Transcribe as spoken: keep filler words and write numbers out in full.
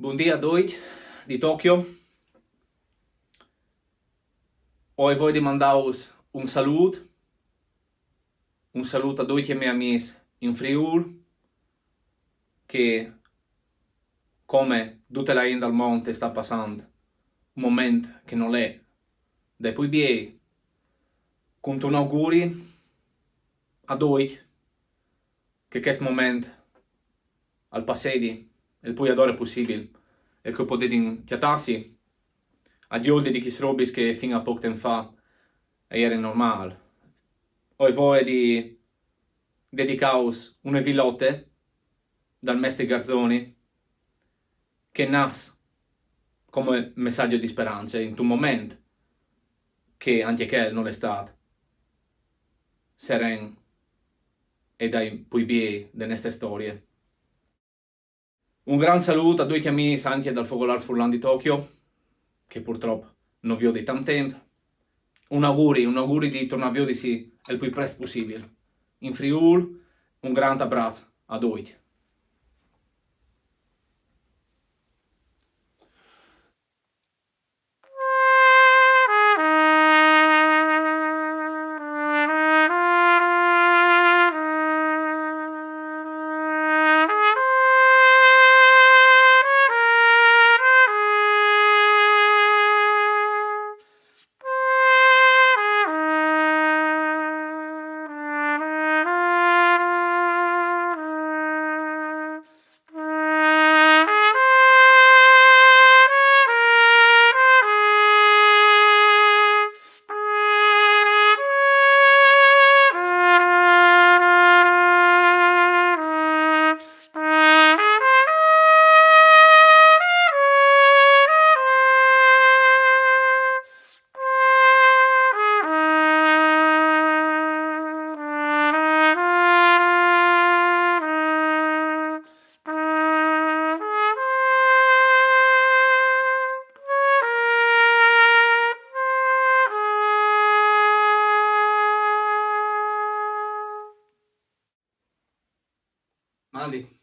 Bundì a ducj di Tokyo. O ai voie di mandâus un salût, un salût a ducj i me amîs in Friûl, che, come dute la int dal mont, e sta passant un moment che nol è dai plui biei, cuntun auguri a ducj, che chest moment al passedi il plui adore pussibil e che o podedin cjatâsi al di là di chês robis che fin a pôc temp fa a jerin normâl. O ai voie di dedicâus une vilote dal mestri Garzoni, che e nas come messaç di sperance intun moment che ancje chel nol è stât seren e dai plui biei de nestre storie. Un grant salût a ducj i amîs ancje dal Fogolâr Furlan di Tokyo, che purtrop no viôt di tant temp. Un auguri, un auguri di tornâ a viodisi il plui prest pussibil in Friûl. Un grant abraç a ducj. Mandi.